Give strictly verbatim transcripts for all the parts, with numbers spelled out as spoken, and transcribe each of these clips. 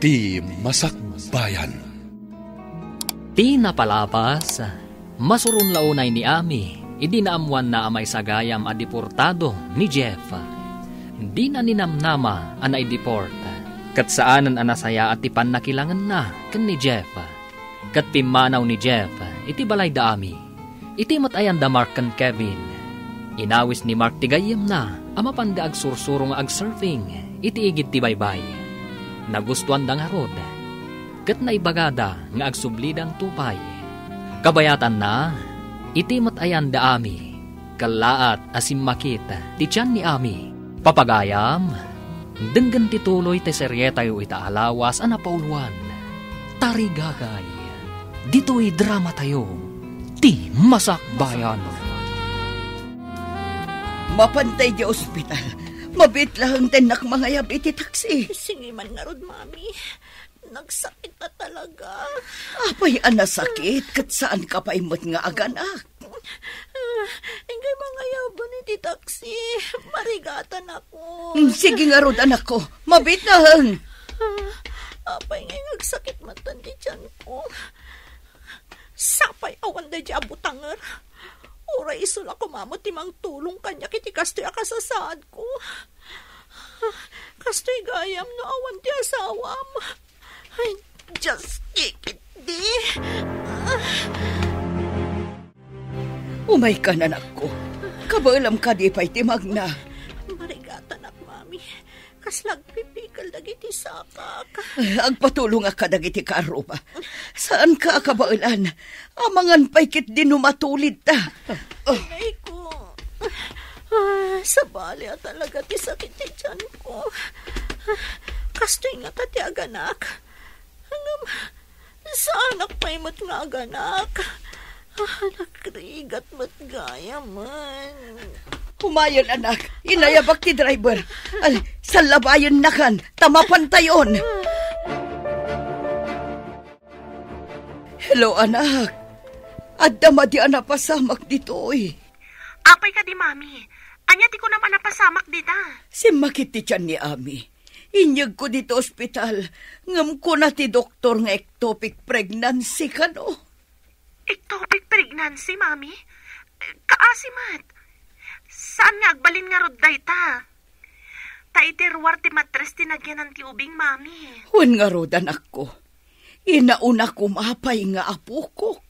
Ti Masakbayan. Ti napalabas, masuron la unay ni Ami idi naammoanna a maysa gayam a deportado ni Jeff. Dina ninamnama a naideport, ket saanen a nasayaat ti pannakilangenna ken ni Jeff. Ket pimmanaw ni Jeff iti balayda Ami. Iti met ayan da Mark ken Kevin, inawis ni Mark ti gayyemna a mapanda agsursuro nga agsurfing iti igid ti baybay. Nagustoanda ngarud, ket naibagada nga agsublidanto pay. Kabayatanna, iti met ayan da Ami, kellaat a simmakit ti tian ni Ami. Papagayam, denggen ti tuloy ti serietayo ita a lawas a napauluan, Tarigagay. Ditoy dramatayo, Ti Masakbayan. Mapantay di ospital. Mabiit laeng ti innak mangayab iti taksi. Singi man ngarud, Mami. Nagsakit na talaga. Apay a nasakit, ket saan ka pay met nga aganak? Ah, inggay mangayaban iti taksi. Marigatan ako. Mm, sige ngarud, anakko. Mabiit laeng. Ah, apay ngay nga agsakit man tan ti tiyan ko. Sapay awan daydi a butanger. Uray isu la koma met ti mangtulong kaniak iti kastoy a kasasaadko. Kastoy gayam no awan ti asawam. Ay, Diyos, ikit di. Umaykan, anakko. Kabaelam kadi pay ti magna. Marigatanak, Mami. Kasla agpipikel dagiti sakak. Agpatulongak kadagiti kaarruba. Saanka a kabaelan. Amangan pay ketdi no matulidta. Inayko. Ah, sabali a talaga ti sakit ti tiyan ko. Kastoy ngata ti aganak. Ngem, saanak pay met nga aganak. Ah, nagrigat met gayamen. Umayen, anak. Inayabak ti driver. Al, sallabayennakan, ta mapantayon. Hello, anak. Adda madi a napasamak ditoy. Apay kadi, Mami? Ania ti kunam a napasamak dita? Simmakit ti tian ni Ami. Inyegko dita ospital, ngem kuna ti doktor nga ectopic pregnancy kano. Ectopic pregnancy, Mami? Kaasi met. Saan nga agbalin ngarud dayta? Ta iti ruar ti matres ti nagyanan ti ubing, Mami. Wen ngarud, anakko. Inauna koma pay nga apokok.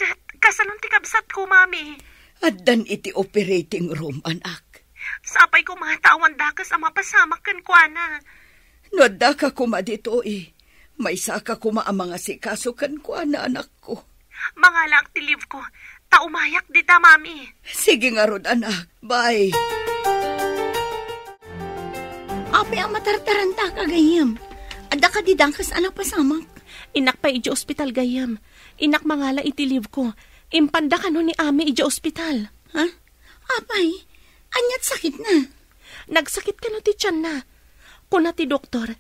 Ket kasanon ti kabsatko, Mami? Addan iti operating room, anak. Sapay koma ta awan dakes a mapasamak kenkuana. No addaka koma ditoy, maysaka koma a mangasikaso kenkuana, anakko. Mangalaak ti leave ko, ta umayak dita, Mami. Sige ngarud, anak. Bye. Apay a matartaranta ka, gayyem? Adda kadi dakes a napasamak? Innak pay idiay ospital, gayyem. Innak mangala iti leave ko. Impanda kano ni Ami idiay ospital. Ha? Apay, ania't sakitna? Nagsakit kano ti tianna. Kuna ti doktor,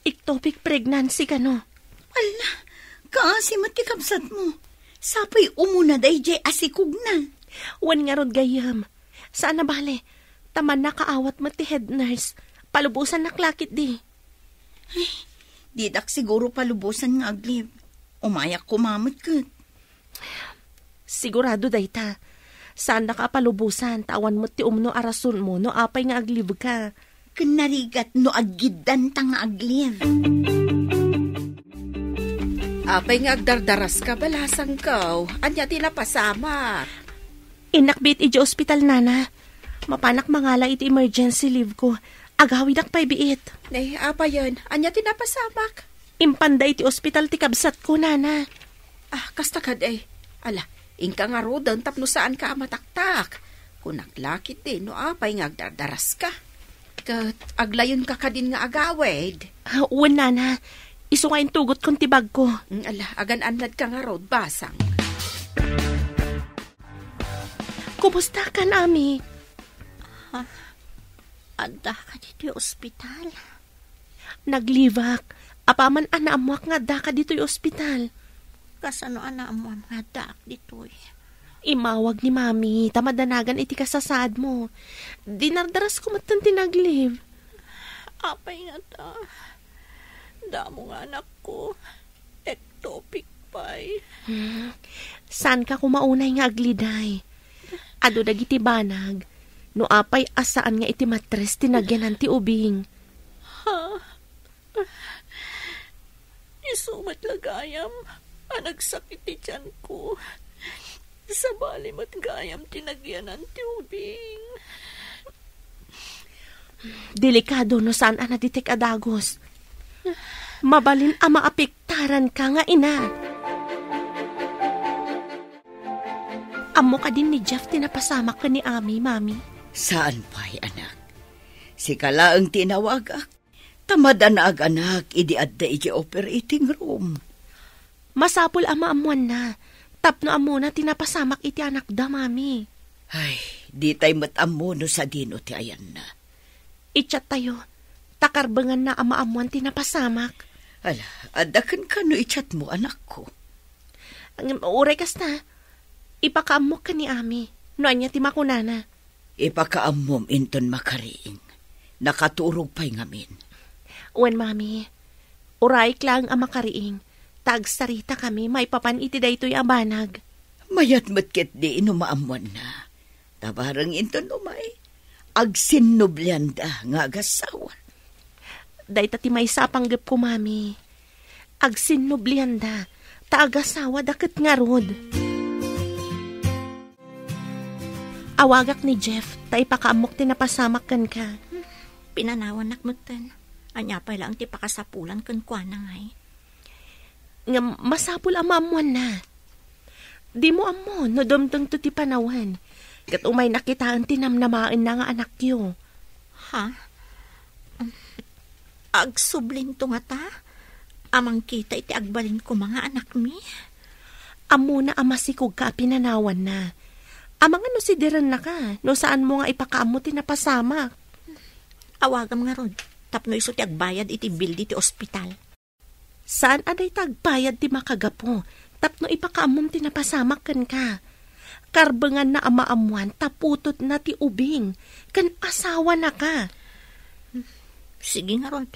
ectopic pregnancy kano. Ala, kaasi met ti kabsatmo. Sapay umuna daydiay a sikogna. Wen ngarud, gayyem. Saan a bale, ta mannakaawat met ti head nurse. Palubosannak la ketdi. Ay, didak siguro palubosan nga ag-leave. Umayak koma met ket. Sigurado dayta. Saannaka a palubosan, ta awan met ti umno a rasonmo no apay nga ag-leave ka. Ken narigat no aggiddanta nga ag-leave. Apay nga agdardaraska, balasangko? Ania ti napasamak? Innak biit idiay ospital, nana. Mapanak mangala iti emergency leave ko. Agawidak pay biit. Ne, apayen, ania ti napasamak? Impanda iti ospital ti kabsatko, nana. Ah, kasta kadi. Ala, inka ngaruden tapno saanka a mataktak. Kunak la ketdi no apay nga agdardaraska. Ket aglayonka kadin nga agawid. Ah, wen, nana. Isu nga intugotkon ti bagko. Mm, ala, agan-annadka ngarud, basang. Kumusta ka, Ami? Ha? Adda ka ditoy ospital? Naglibak. Apaman a naammoak nga adda ka ditoy ospital. Kasano a naammoam nga addaak ditoy? Immawag ni Mami, ta madanagan iti kasasaadmo. Dinardaras ko metten ti nag-leave. Apay ngata? Damo nga anakko, ectopic pay. Hmm. Saanka koma unay nga agliday? Adu dagiti banag, no apay a saan nga iti matres ti nagyanan ti ubing. Ha? Isu met la gayam a nagsakit ti tianko. Sabali met gayam ti nagyanan ti ubing. Delikado no saan a naditek a dagus. Mabalin a maapektaranka nga ina. Ammo kadin ni Jeff ti napasamak ken ni Ami, Mami? Saan pay, anak. Sika laeng ti inawagak. Ta madanagan idi adda iti operating room. Masapul a maammuanna, tapno ammona ti napasamak iti anakda, Mami. Ay, ditay met ammo no sadino ti ayanna. I-chat tayo, ta karbenganna a maammuan ti napasamak. Ala, adda kenka no i-chat mo, anakko. Ngem, uray kasta, ipakaammok ken ni Ami, no ania ti makunana. Ipakaammom inton makariing. Nakaturog pay ngamin. Wen, Mami. Urayek laeng a makariing, ta agsaritakami maipapan iti daytoy a banag. Mayat met ketdi no maammuanna. Ta bareng inton umay, agsinnublianda nga agassawa. Dayta ti maysa a panggepko, Mami. Agsinnublianda, ta agasawada ket ngarud. Awagak ni Jeff, ta ipakaammok ti napasamak kenka. Hmm, pinanawannak metten. Ania pay laeng ti pakasapulan kenkuana, ngay? Ngem masapul a maammuanna. Dimo ammo no dumtengto ti panawen, ket umayna kitaen ti namnamaenna nga anakyo. Ha? Agsublinto ngata a mangkita iti agbalin koma nga anakmi? Ammona a masikogka a pinanawanna. Amangan no sidirennaka no saanmo nga ipakaammo ti napasamak. Awagam ngarud, tapno isu ti agbayad iti bill diti ospital. Saan a dayta agbayad ti makagapu tapno ipakaammom ti napasamak kenka. Karbenganna a maammuan ta putotna ti ubing ken asawanaka. Sige ngarud,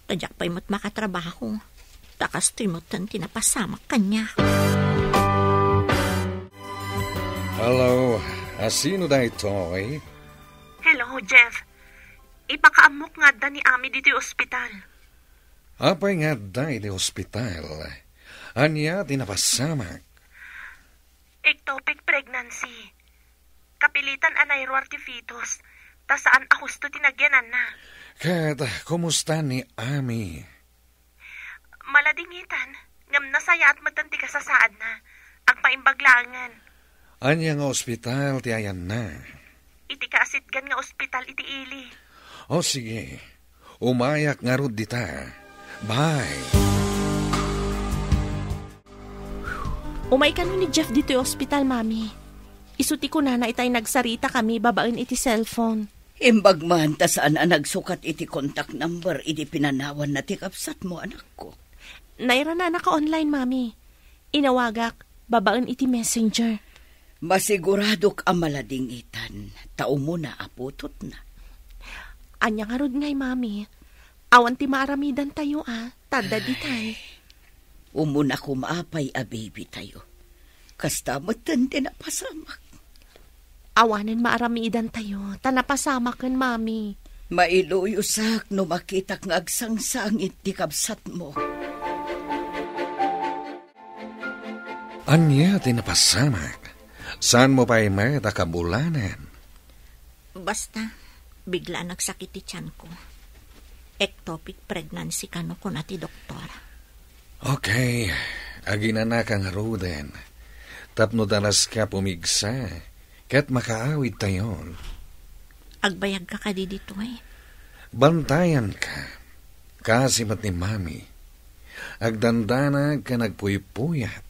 ta diak pay met makatrabaho, ta kastoy metten ti napasamak kaniak. Hello, a sino daytoy? Hello, Jeff. Ipakaammok nga adda ni Ami ditoy ospital. Apay nga adda iti ospital? Ania ti napasamak? Ectopic pregnancy. Kapilitan a nairuar ti fetus, ta saan a husto ti nagyananna. Ket kumusta ni Ami? Maladingitan, ngem nasayaat metten ti kasasaadna. Agpaimbag laengen. Ania nga ospital ti ayanna? Iti kaasitgan nga ospital iti ili. O sige, umayak ngarud dita. Bye. Umay kano ni Jeff ditoy ospital, Mami. Isu ti kunana itay nagsaritakami babaen iti cellphone. Imbag man ta saan a nagsukat iti contact number idi pinanawanna ti kabsatmo, anakko. Nairanana ka online, Mami. Inawagak babaen iti messenger. Masiguradok a maladingitan, ta umuna a putotna. Ania ngarud ngay, Mami? Awan ti maaramidantayo a, ta adda ditay. Ay, umuna koma pay a baby tayo. Kasta metten ti napasamak. Awanen maaramidantayo, ta napasamaken, Mami. Mailuyosak no makitak nga agsangsangit ti kabsatmo. Ania ti napasamak? Saanmo pay met a kabulanen? Basta, bigla a nagsakit ti tianko. Ectopic pregnancy kano kuna ti doktor. Okay, aginanaka ngaruden. Tapno daraska pumigsa, ket makaawidtayon. Agbayagka kadi ditoy? Bantayanka. Kaasi met ni Mami. Agdandanag ken agpuypuyat.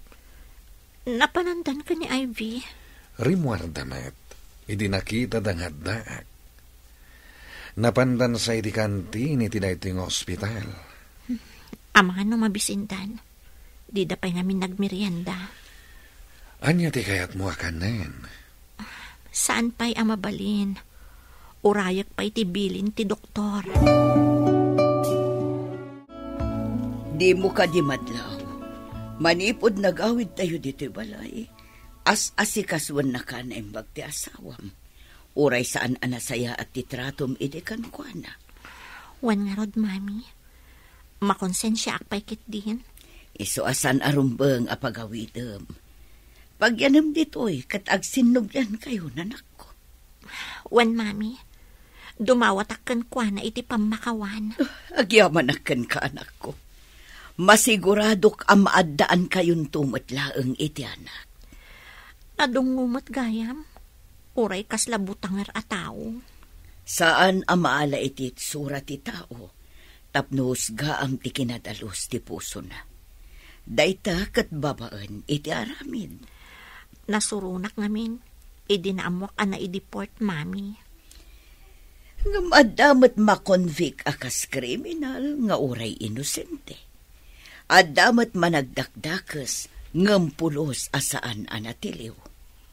Napanandan ken ni Ivy? Rimmuarda met, idi nakitada nga addaak. Napandansa iti kantin iti daytoy nga ospital. Amangan no mabisindan. Dida pay ngamin nagmerienda. Ania ti kayatmo a kanen? Saan pay a mabalin. Urayek pay ti bilin ti doktor. Dimo kadi madlaw. Manipud nagawidtayo ditoy balay, as-asikasuennaka a naimbag ti asawam. Uray saan a nasayaat ti tratom idi kenkuana. Wen ngarud, Mami. Makonsensiaak pay ketdin. Isu a saan a rumbeng a pagawidem. Pagyanem ditoy ket agsinnubliankayon, anakko. Wen, Mami. Dumawatak kenkuana iti pammakawan. Agyamanak kenka, anakko. Masiguradok a maaddaankayon met laeng iti anak. Nadungngo met gayam. Uray kasla butanger a tao. Saan a maala iti itsura ti tao tapno husgaam ti kinadalus ti pusona. Dayta ket babaen iti aramid. Nasuronak ngamin idi naammoak a naideport, Mami. Ngem adda met makonvict a kas kriminal nga uray inosente. Adda met managdakdakes ngem pulos a saan a natiliw.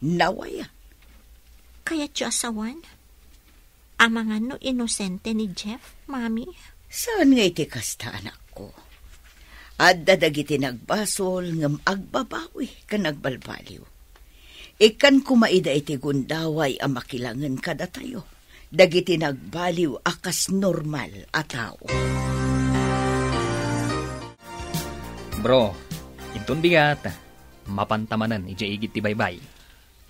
Nawaya. Kayatyo a sawen? Amangan no inosente ni Jeff, Mami? Saan nga iti kasta, anakko. Adda dagiti nagbasol ngem agbabawi ken agbalbaliw. Ikkan koma ida iti gundaway a makilangen kadatayo dagiti nagbaliw a kas normal a tao. Bro, inton bigat, mapanta manen idiay igid ti baybay.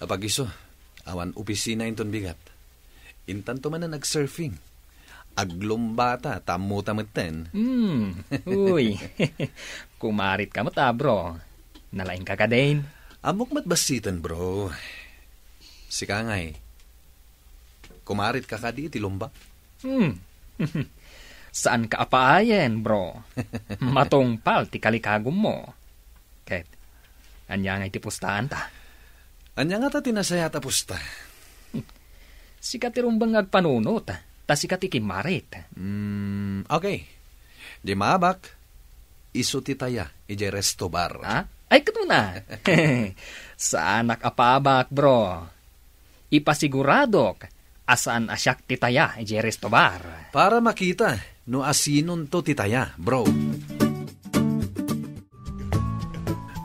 Apagiso, awan opisina inton bigat. Intanto manen agsurfing. Aglumbata, ta ammota metten. Hmm, uy. Kumarit ka met, ah, bro. Nalaing ka kadin? Ammok met bassiten, bro. Sika ngay, kumarit ka kadi iti lumba? Hmm. Saan ka apaayen, bro? Matungpal ti kalikagummo. Ket, ania nga iti pustaanta? Ania ngata ti nasayaat a pusta? Sika ti rumbeng nga agpanunot, ta sika ti kimmarit. Mm, okay. Di maabak, isu ti taya idiay resto bar. Ha? Ay, ket una. Saanak a paabak, bro. Ipasiguradok a saan a siak ti taya idiay resto bar. Para makita no asinonto ti taya, bro.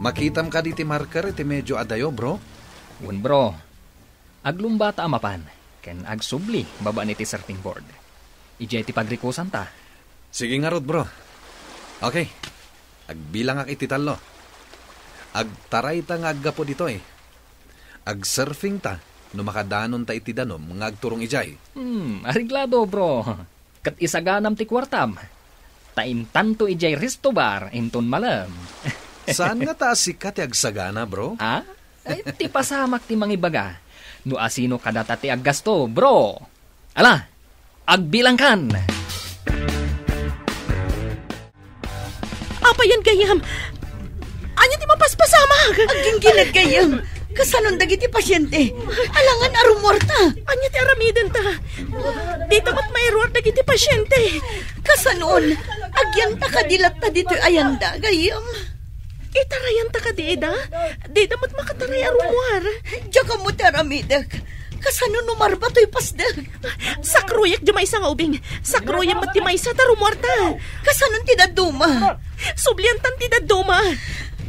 Makitam kadi ti marker iti medio adayo, bro? Wen, bro. Aglumbata a mapan, ken agsubli babaen iti surfing board. Idiay ti pagrikosanta. Sige ngarud, bro. Okay. Agbilangak iti tallo. Agtarayta nga aggapu ditoy. Agsurfingta no makadanonta iti danum nga agturong idiay. Hmm, areglado, bro. Ket isaganam ti kuartam. Ta intanto idiay resto bar inton malem. Saan ngata a sika ti agsagana, bro? Ah? Ay, ti pasamak ti mangibaga. No asino kadata ti aggasto, bro? Ala, agbilangkan! Apay yan, gayyem? Ania ti mapaspasamak? Agginggined, gayyem. Kasanon dagiti pasiente? Alangan a rumuarta. Ania ti aramidenta? Dita met mairuar dagiti pasiente. Kasanon? Agyanta kadi latta ditoy ayanda, gayyem? Itarayanta kadi ida? Dida met makataray a rumuar. Diak ammo ti aramidek. Kasano no marba toy pasdek? Sakroyek di maysa nga ubing. Sakroyem met ti maysa ta rumuarta. Kasano ti dadduma? Subliantan ti dadduma.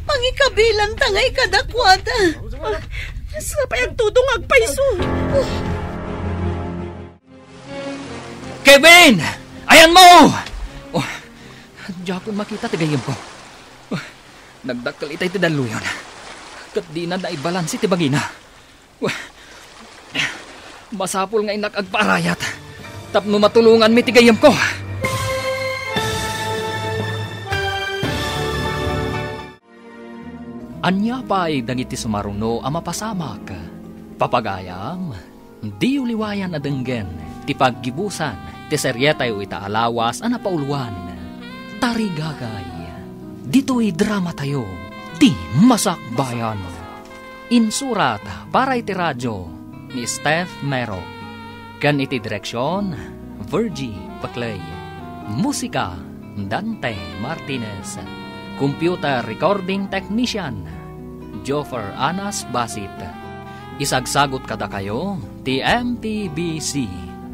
Mangikabilanta ngay kadakuada. Ah, sapay agtudong agpayso. Kevin! Ayanmo! Oh, diakon makita ti gayyemko. Oh, nagdakkel itay ti dalluyon. Ket dina naibalansi ti bagina. Oh, masapul nga innak agpaarayat tapno matulonganmi ti gayyemko. Ania pay dagiti sumaruno a mapasamak? Papagayam, diyo liwayan a denggen ti paggibusan ti serietayo ita a lawas a napauluan, Tarigagay. Ditoy dramatayo, ti Masakbayan. Insurat para iti radio ni Steph Mero. Ken iti direksion, Virgie Paclay. Musika, Dante Martinez. Computer recording technician, Joffer Anas Basit. Isagsagot kadakayo ti M P B C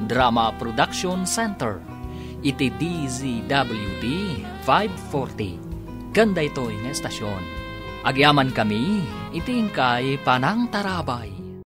Drama Production Center iti D Z W T five forty. ken daytoy nga estasion. Agyamankami iti inkay panangtarabay.